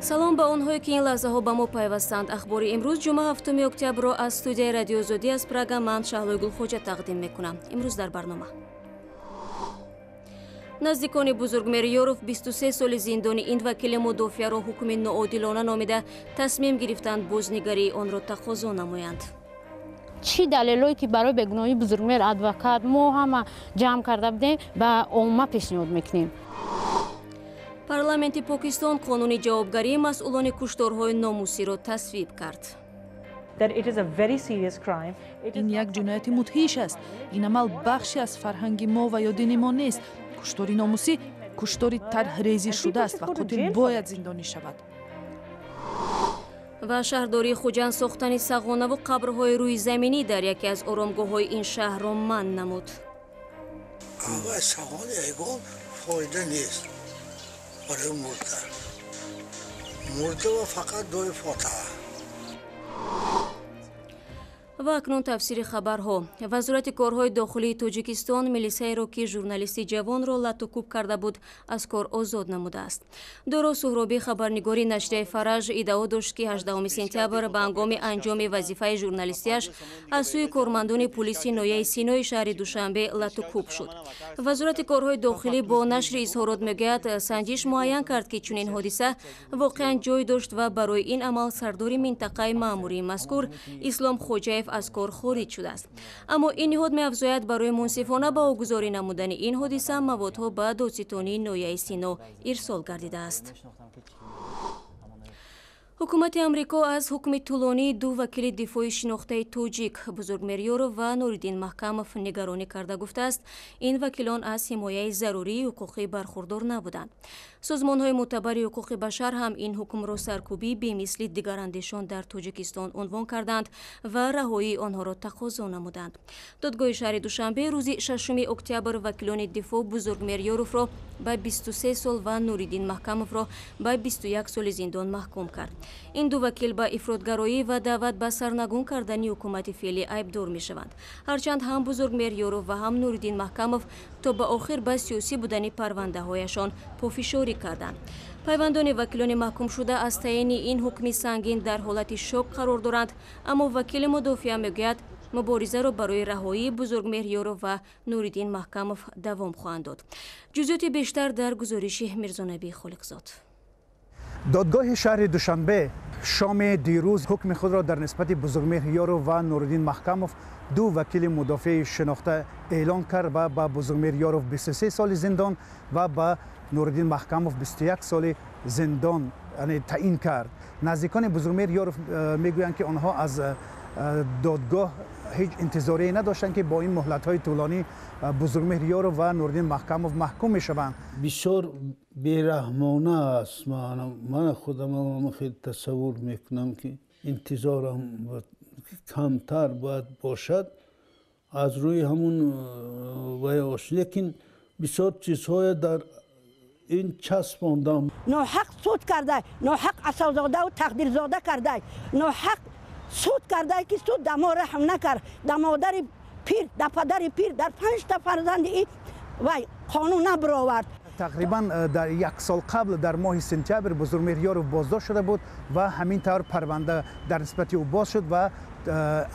Салом ба онҳое, ки ин лаҳзаҳо ба мо пайвастанд. Ахбори имрӯз, ҷумъа, 7 октябрро аз студияи Радиои Озодӣ аз Прага ман, Шаҳлои Гулхоҷа, тақдим мекунам. Имрӯз дар барнома: наздикони Бузургмеҳр Ёров 23 соли зиндони ин вакили мудофиаро ҳукми ноодилона номида, тасмим гирифтанд бознигарии онро тақозо намоянд. Чӣ далелое ки барои бегуноҳии Бузургмеҳр адвокат мо ҳама ҷамъ карда будем, ба омма пешниҳод мекунем. Парламенти Покистон қонуни ҷавобгарии масъулони кушторҳои номусиро тасвиб кард. Ин як ҷинояти мудҳиш аст. Ин амал бахше аз фарҳанги мо ва ё дини мо нест. Куштори номусӣ куштори тарҳрезӣ шудааст ва қотил бояд зиндонӣ шавад. Ва шаҳрдории Хуҷанд сохтани сағонаву қабрҳои рӯизаминӣ дар яке аз оромгоҳҳои ин шаҳрро манъ намуд. Сағон ягон фоида нест барои мурда. Мурда ва фақат дуои фотиҳа. Ва акнун тафсири хабарҳо. Вазорати корҳои дохилии Тоҷикистон милисаеро, ки журналисти ҷавонро лату кӯб карда буд, аз кор озод намудааст. Доро Суҳробӣ, хабарнигори нашрияи «Фараҷ», иддао дошт, ки 18 сентябр ба ҳангоми анҷоми вазифаи журналистиаш аз сӯи кормандони пулиси ноҳияи Синои шаҳри Душанбе лату кӯб шуд. Вазорати корҳои дохилӣ бо нашри изҳорот мегӯяд, санҷиш муайян кард, ки чунин ҳодиса воқеан ҷой дошт ва барои ин амал сардори минтақаи маъмурии мазкур Ислом Хоҷаев аз кор хориҷ шудааст. Аммо ин ниҳод меафзояд, барои мунсифона баҳогузорӣ намудани ин ҳодиса маводҳо ба додситонии ноҳияи Сино ирсол гардидааст. Ҳукумати Амрико аз ҳукми тӯлонии ду вакили дифои шинохтаи тоҷик, Бузургмеҳр Ёров ва Нуриддин Маҳкамов, нигаронӣ карда, гуфтааст, ин вакилон аз ҳимояи зарурии ҳуқуқӣ бархурдор набуданд. Созмонҳои мӯътабари ҳуқуқи башар ҳам ин ҳукмро саркӯбии бемисли дигарандешон дар Тоҷикистон унвон карданд ва раҳоии онҳоро тақозо намуданд. Додгоҳи шаҳри Душанбе рӯзи 6 октябр вакилони дифоъ Бузургмеҳр Ёровро ба 23 сол ва Нуриддин Маҳкамовро ба 21 соли зиндон маҳкум кард. Ин ду вакил ба ифротгароӣ ва даъват ба сарнагун кардани ҳукумати феълӣ айбдор мешаванд. Ҳарчанд ҳам Бузургмеҳр Ёров ва ҳам Нуриддин Маҳкамов то ба охир ба сиёсӣ будани парвандаҳояшон пофишорӣ карданд. Пайвандони вакилони маҳкумшуда аз таъйини ин ҳукми сангин дар ҳолати шок қарор доранд, аммо вакили мудофиа мегӯяд, муборизаро барои раҳоии Бузургмеҳр Ёров ва Нуриддин Маҳкамов давом хоҳанд дод. Ҷузъиёти бештар дар гузориши Мирзонабии Холиқзод. Додгоҳи шаҳри Душанбе шоми дирӯз ҳукми худро дар нисбати Бузургмеҳр Ёров ва Нуриддин Маҳкамов, ду вакили мудофиаи шинохта, эълон кард ва ба Бузургмеҳр Ёров 23 соли зиндон ва ба Нуриддин Маҳкамов 21 соли зиндон таъин кард. Наздикони Бузургмеҳр Ёров мегӯянд, ки онҳо аз додгоҳ ҳеҷ интизорие надоштанд, ки бо ин муҳлатҳои тӯлонӣ Бузургмеҳр Ёров ва Нуриддин Маҳкамов маҳкум мешаванд. Бисёр бераҳмона аст. Ман худам хеле тасаввур мекунам, ки интизорам камтар бояд бошад аз рӯи ҳамун ваёш, лекин бисёр чизҳое дар ин часпондам. Ноҳақ суд кардай, ноҳақ Асалзодаву Тақдирзода кардай, ноҳақ суд кардай, ки суд да мо раҳм накард, да модари пир, да падари пир, дар панҷта фарзанди и вай қонун набаровард. Тақрибан дар як сол қабл, дар моҳи сентябр, Бузургмеҳр Ёров боздошт шуда буд ва ҳамин тавр парванда дар нисбати ӯ боз шуд ва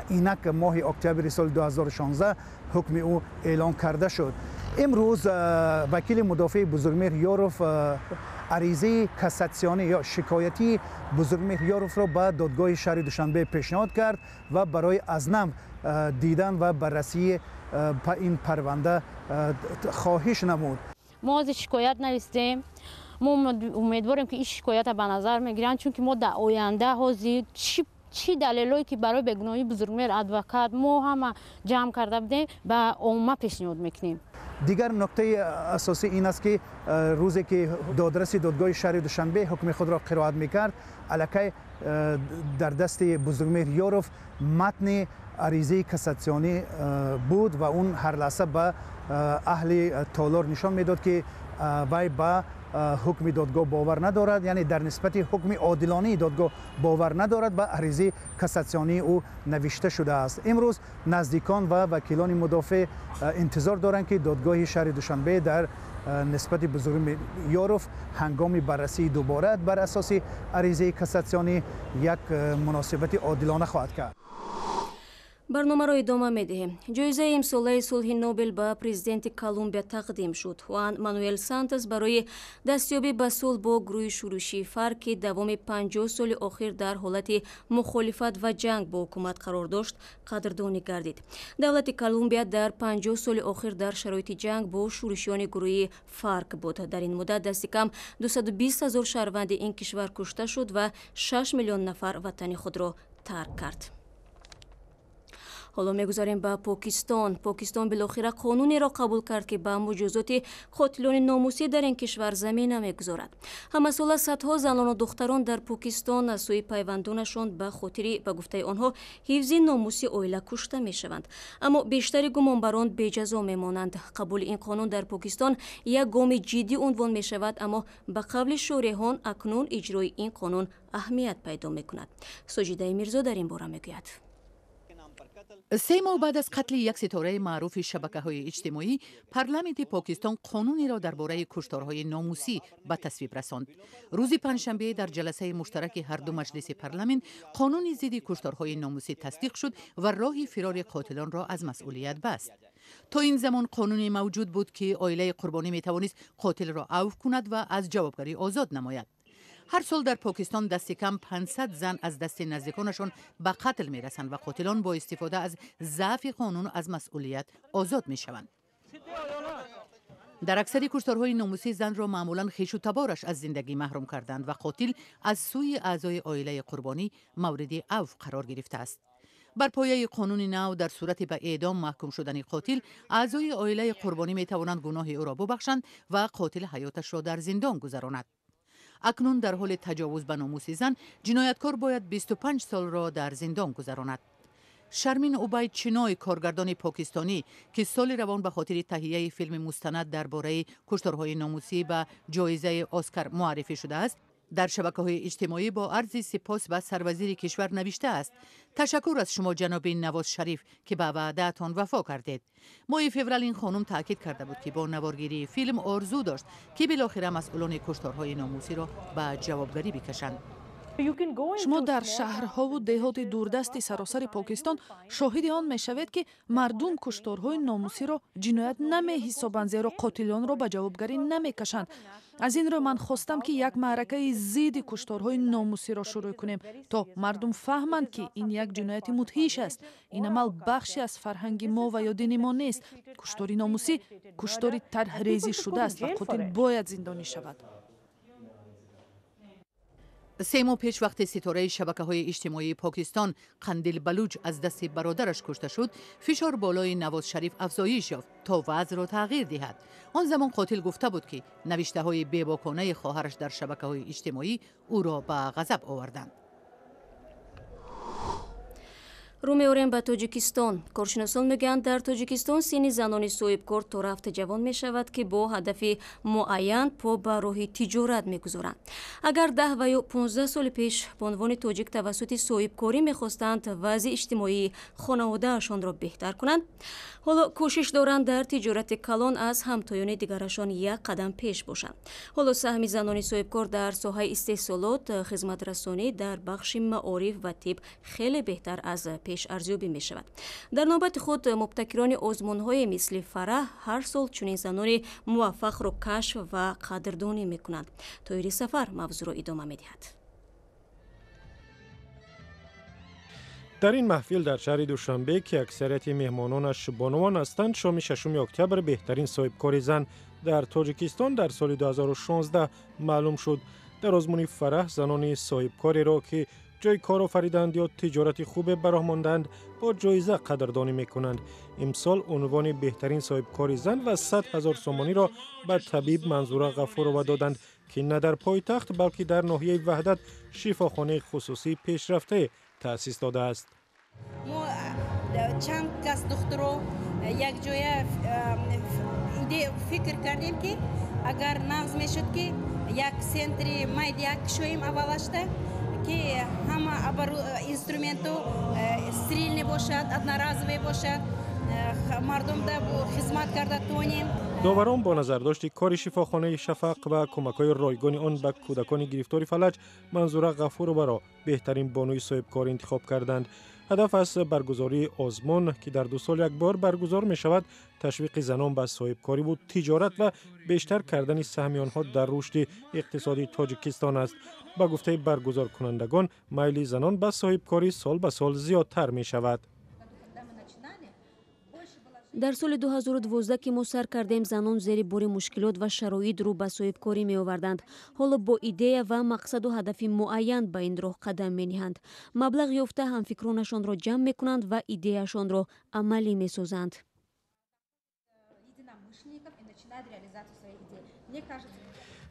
инак моҳи октябри соли 2016 ҳукми ӯ эълон карда шуд. Имрӯз вакили мудофиаи Бузургмеҳр Ёров аризаи кассатсионӣ ё шикоятии Бузургмеҳр Ёровро ба додгоҳи шаҳри Душанбе пешниҳод кард ва барои аз нав дидан ва баррасии ин парванда хоҳиш намуд. Мо ҳозир шикоят навистем. Мо умедворем, ки ин шикоята ба назар мегиранд, чунки мо дар оянда ҳозир чӣ далелое ки барои бегуноҳии Бузургмеҳр адвокат мо ҳама ҷамъ карда будем, ба омма пешниҳод мекунем. Дигар нуктаи асосӣ ин аст, ки рӯзе ки додраси додгоҳи шаҳри Душанбе ҳукми худро қироат мекард, аллакай дар дасти Бузургмеҳр Ёров матни аризаи кассатсионӣ буд ва он ҳар лаҳза ба аҳли толор нишон медод, ки вай ба ҳукми додгоҳ бовар надорад, яъне дар нисбати ҳукми одилонии додгоҳ бовар надорад ва аризаи кассатсионии ӯ навишта шудааст. Имрӯз наздикон ва вакилони мудофеъ интизор доранд, ки додгоҳи шаҳри Душанбе дар нисбати Бузургмеҳр Ёров ҳангоми баррасии дубора бар асоси аризаи кассатсионӣ як муносибати одилона хоҳад кард. Барномаро идома медиҳем. Ҷоизаи имсолаи сулҳи Нобел ба президенти Колумбия тақдим шуд. Хуан Мануэл Сантос барои дастёбӣ ба сулҳ бо гурӯҳи шӯришии ФАРК, ки давоми 50 соли охир дар ҳолати мухолифат ва ҷанг бо ҳукумат қарор дошт, қадрдонӣ гардид. Давлати Колумбия дар 50 соли охир дар шароити ҷанг бо шӯришиёни гурӯҳи ФАРК буд. Дар ин муддат дасти кам 220 ҳазор шаҳрванди ин кишвар кушта шуд ва 6 миллион нафар ватани худро тарк кард. Ҳоло мегузарем ба Покистон. Покистон билохира қонунеро қабул кард, ки ба муҷозоти қотилони номусӣ дар ин кишвар замина мегузорад. Ҳамасола садҳо занону духтарон дар Покистон аз сӯи пайвандонашон ба хотири, ба гуфтаи онҳо, ҳифзи номуси оила кушта мешаванд. Аммо бештари гумонбарон беҷазо мемонанд. Қабули ин қонун дар Покистон як гоми ҷиддӣ унвон мешавад, аммо ба қавли шореҳон акнун иҷрои ин қонун аҳамият пайдо мекунад. Соҷидаи Мирзо дар ин бора мегӯяд. 3 моҳ баъд аз қатли як ситораи маъруфи шабакаҳои иҷтимоӣ, парламенти Покистон қонунеро дар бораи кушторҳои номусӣ ба тасвиб расонд. Рӯзи панҷшанбе дар ҷаласаи муштараки ҳарду маҷлиси парламент қонуни зидди кушторҳои номусӣ тасдиқ шуд ва роҳи фирори қотилонро аз масъулият баст. То ин замон қонуне мавҷуд буд, ки оилаи қурбонӣ метавонист қотилро авф кунад ва аз ҷавобгарӣ озод намояд. Ҳар сол дар Покистон дасти кам 500 зан аз дасти наздиконашон ба қатл мерасанд ва қотилон бо истифода аз заъфи қонун аз масъулият озод мешаванд. Дар аксари кушторҳои номусӣ занро маъмулан хешу табораш аз зиндагӣ маҳрум карданд ва қотил аз сӯи аъзои оилаи қурбонӣ мавриди авф қарор гирифтааст. Бар пояи қонуни нав, дар сурати ба эъдом маҳкум шудани қотил, аъзои оилаи қурбонӣ метавонанд гуноҳи ӯро бубахшанд ва қотил ҳаёташро дар зиндон гузаронад. Акнун дар ҳоли таҷовуз ба номуси зан ҷинояткор бояд 25 солро дар зиндон гузаронад. Шармин Убайд Чиной, коргардони покистонӣ, ки соли равон ба хотири таҳияи филми мустанад дар бораи кушторҳои номусӣ ба ҷоизаи Оскар муаррифӣ шудааст, дар шабакаҳои иҷтимоӣ бо арзи сипос ба сарвазири кишвар навиштааст: «Ташаккур аз шумо, ҷаноби Навоз Шариф, ки ба ваъдаатон вафо кардед». Моҳи феврал ин хонум таъкид карда буд, ки бо наворгирии филм орзу дошт, ки билохира масъулони кушторҳои номусиро ба ҷавобгарӣ бикашанд. Шумо дар шаҳрҳову деҳоти дурдасти саросари Покистон шоҳиди он мешавед, ки мардум кушторҳои номусиро ҷиноят намеҳисобанд, зеро қотилонро ба ҷавобгарӣ намекашанд. Аз ин рӯ ман хостам, ки як маъракаи зидди кушторҳои номусиро шурӯъ кунем, то мардум фаҳманд, ки ин як ҷинояти мудҳиш аст. Ин амал бахше аз фарҳанги мо ва ё дини мо нест. Куштори номусӣ куштори тарҳрезӣ шудааст ва қотил бояд зиндонӣ шавад. 3 моҳ пеш, вақте ситораи шабакаҳои иҷтимоии Покистон Қандил Балуҷ аз дасти бародараш кушта шуд, фишор болои Навоз Шариф афзоиш ёфт, то вазъро тағйир диҳад. Он замон қотил гуфта буд, ки навиштаҳои бебоконаи хоҳараш дар шабакаҳои иҷтимоӣ ӯро ба ғазаб оварданд. Рӯ меорем ба Тоҷикистон. Коршиносон мегӯянд, дар Тоҷикистон синни занони соҳибкор то рафта ҷавон мешавад, ки бо ҳадафи муайян по ба роҳи тиҷорат мегузоранд. Агар 10 ва ё 15 соли пеш бонувони тоҷик тавассути соҳибкорӣ мехостанд вазъи иҷтимоии хонаводаашонро беҳтар кунанд, ҳоло кӯшиш доранд дар тиҷорати калон аз ҳамтоёни дигарашон як қадам пеш бошанд. Ҳоло саҳми занони соҳибкор дар соҳаи истеҳсолот, хизматрасонӣ, дар бахши маориф ва тиб хеле беҳтар аз пеш арзёбӣ мешавад. Дар навбати худ мубтакирони озмунҳое мисли Фараҳ ҳар сол чунин занони муваффақро кашф ва қадрдонӣ мекунанд. Тоири Сафар мавзӯъро идома медиҳад. Дар ин маҳфил дар шаҳри Душанбе, ки аксарияти меҳмононаш бонувон ҳастанд, шоми 6 октябр беҳтарин соҳибкори зан дар Тоҷикистон дар соли 2016 маълум шуд. Дар озмуни Фараҳ занони соҳибкореро, ки ҷои кор офариданд ё тиҷорати хубе ба роҳ монданд, бо ҷоиза қадрдонӣ мекунанд. Имсол унвони беҳтарин соҳибкори зан ва 100 ҳазор сомониро ба табиб Манзура Ғафурова доданд, ки на дар пойтахт, балки дар ноҳияи Ваҳдат шифохонаи хусусии пешрафтае таъсис додааст. Мо Чанд кас духтуро якҷоя фикр кардем, ки агар нағз мешуд, ки як центри майда кушоем аввалашта, ки ҳама инструменту стерильный бошад, одноразовый бошад, мардумда хизмат карда тонем. Доварон бо назардошти кори шифохонаи «Шафақ» ва кӯмакҳои ройгони он ба кӯдакони гирифтори фалаҷ Манзура Ғафуроваро беҳтарин бонуи соҳибкор интихоб карданд. Ҳадаф аз баргузории озмун, ки дар 2 сол як бор баргузор мешавад, ташвиқи занон ба соҳибкориву тиҷорат ва бештар кардани саҳми онҳо дар рушди иқтисодии Тоҷикистон аст. Ба гуфтаи баргузоркунандагон, майли занон ба соҳибкорӣ сол ба сол зиёдтар мешавад. Дар соли 2012, ки мо сар кардем, занон зери бори мушкилот ва шароит рӯ ба соҳибкорӣ меоварданд. Ҳоло бо идея ва мақсаду ҳадафи муайян ба ин роҳ қадам мениҳанд, маблағ ёфта, ҳамфикронашонро ҷамъ мекунанд ва идеяшонро амалӣ месозанд. Единомышленников и начинает реализацию своей идеи. Мне кажется,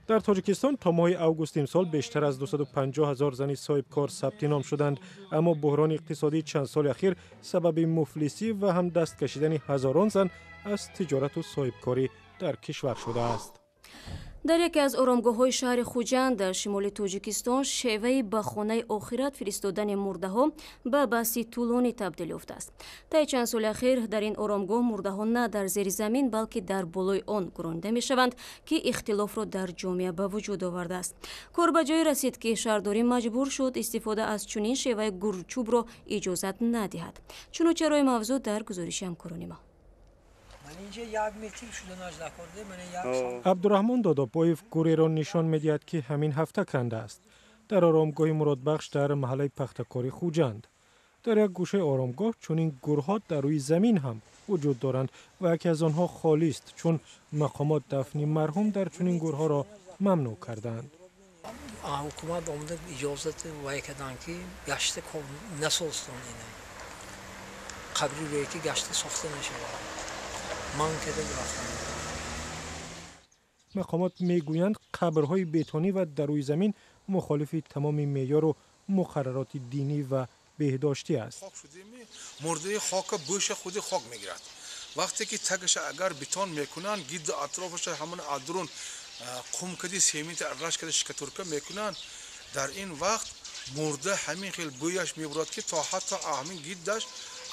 Дар Тоҷикистон то моҳи август имсол бештар аз 250 ҳазор зани соҳибкор сабти ном шуданд, аммо буҳрони иқтисодии чанд соли ахир сабаби муфлисӣ ва ҳам даст кашидани ҳазорон зан аз тиҷорату соҳибкорӣ дар кишвар шудааст. Дар яке аз оромгоҳҳои шаҳри Хуҷанд дар шимоли Тоҷикистон шеваи ба хонаи охират фиристодани мурдаҳо ба баҳси тӯлонӣ табдил ёфтааст. Таи чанд соли ахир дар ин оромгоҳ мурдаҳо на дар зери замин, балки дар болои он гуронида мешаванд, ки ихтилофро дар ҷомеа ба вуҷуд овардааст. Кор ба ҷое расид, ки шаҳрдорӣ маҷбур шуд истифода аз чунин шеваи гурчӯбро иҷозат надиҳад. Чуну чарои мавзӯъ дар гузориши ҳамкорони мо. Абдураҳмон Додобоев гӯреро нишон медиҳад, ки ҳамин ҳафта кандааст дар оромгоҳи Муродбахш дар маҳаллаи Пахтакори Хуҷанд. Дар як гӯшаи оромгоҳ чунин гурҳо дар рӯи замин ҳам вуҷуд доранд ва яке аз онҳо холист, чун мақомот дафни марҳум дар чунин гурҳоро мамнӯъ кардаанд. Ҳукумат омада, иҷозат вай карданд, ки гашта насозтон, ина қабри рӯе ки гашта сохта нашавад, ман карда рафтам. Мақомот мегӯянд, қабрҳои бетонӣ ва дар рӯи замин мухолифи тамоми меъёру муқаррароти динӣ ва беҳдоштӣ аст. Мурдаи хока бӯша худи хок мегирад. Вақте ки тагаша агар бетон мекунанд, гирду атрофаша ҳамон адрун қум кади, сементи аралаш када, штукатурка мекунанд, дар ин вақт мурда ҳамин хел бӯяш мебурад, ки то ҳатто ҳамин гирдаш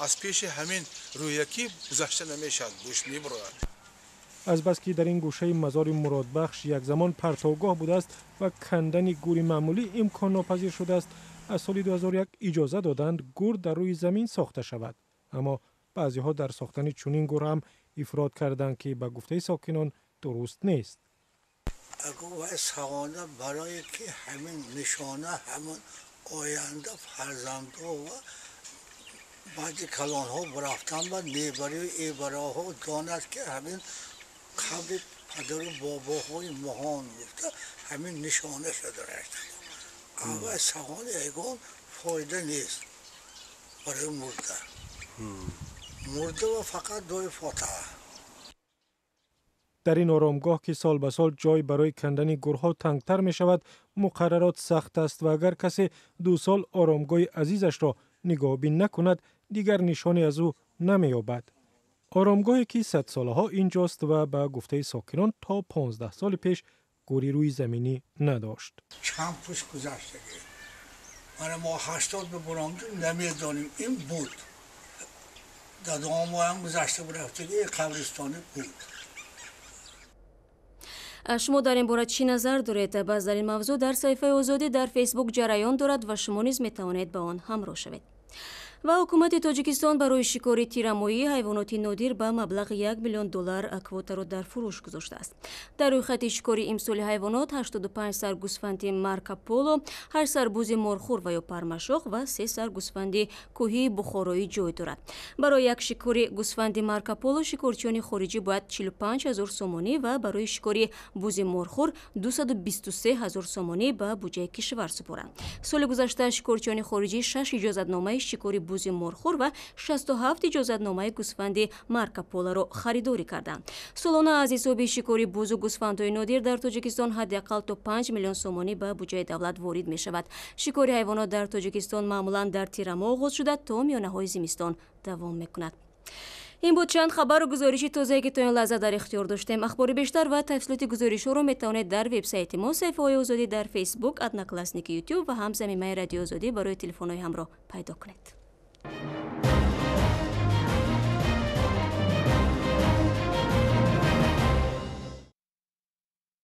аз пеши ҳамин рӯякӣ гузашта намешавад, бӯш мебурояд. Азбаски дар ин гӯшаи мазори Муродбахш як замон партовгоҳ будааст ва кандани гури маъмулӣ имконнопазир шудааст, аз соли 2001 иҷоза доданд гур дар рӯи замин сохта шавад. Аммо баъзеҳо дар сохтани чунин гур ҳам ифрот карданд, ки ба гуфтаи сокинон дуруст нест. Савона барое ки ҳамин нишона, ҳамон оянда фарзандҳо ва баъди калонҳо рафтан ба небарию эбароҳо донад, ки ҳамин қабри падару бобоҳои моҳон гуфта, ҳамин нишона шуда рафта. Ава савони ягон фоида нест барои мурда. Мурда ва фақат дуои фотиҳа. Дар ин оромгоҳ, ки сол ба сол ҷой барои кандани гурҳо тангтар мешавад, муқаррарот сахт аст ва агар касе 2 сол оромгоҳи азизашро нигоҳубин накунад, дигар нишоне аз ӯ намеёбад. Оромгоҳе, ки садсолаҳо инҷост ва ба гуфтаи сокинон то 15 соли пеш гури рӯизаминӣ надошт. Чанд пушт гузаштагӣ, мана мо 80 бибуромдим, намедонем, ин буд, дадомоям гузашта бурафтагӣ, қабристони буд. Шумо дар ин бора чӣ назар доред? Баҳс дар ин мавзӯъ дар саҳифаи Озодӣ дар Фейсбук ҷараён дорад ва шумо низ метавонед ба он ҳамроҳ шавед. Ва ҳукумати Тоҷикистон барои шикори тирамоҳии ҳайвоноти нодир ба маблағи 1 миллион доллар квотаро дар фурӯш гузоштааст. Дар рӯйхати шикори имсоли ҳайвонот 85 сар гӯсфанди Марко Поло, 8 сар бузи морхӯр ва ё пармашох ва се сар гӯсфанди кӯҳии бухороӣ ҷой дорад. Барои як шикори гӯсфанди Марко Поло шикорчиёни хориҷӣ бояд 45 ҳазор сомонӣ ва барои шикори бузи морхӯр 223 ҳазор сомонӣ ба буҷаи кишвар супоранд. Соли гузашта шикорчиёни хориҷӣ шаш иҷозатномаи шикори бузи морхӯр ва 67 иҷозатномаи гӯсфанди Марко Полоро харидорӣ карданд. Солона аз ҳисоби шикори бузу гӯсфандҳои нодир дар Тоҷикистон ҳадди ақал то 5 миллион сомонӣ ба буҷаи давлат ворид мешавад. Шикори ҳайвонот дар Тоҷикистон маъмулан дар тирамоҳ оғоз шуда, то миёнаҳои зимистон давом мекунад. Ин буд чанд хабару гузориши тозае, ки то ин лаҳза дар ихтиёр доштем. Ахбори бештар ва тафсилоти гузоришҳоро метавонед дар вебсайти мо, саҳифаҳои Озодӣ дар Фейсбук, Одноклассники, Ютуб ва ҳам замимаи Радиои Озодӣ барои телефонҳои ҳамроҳ пайдо кунед.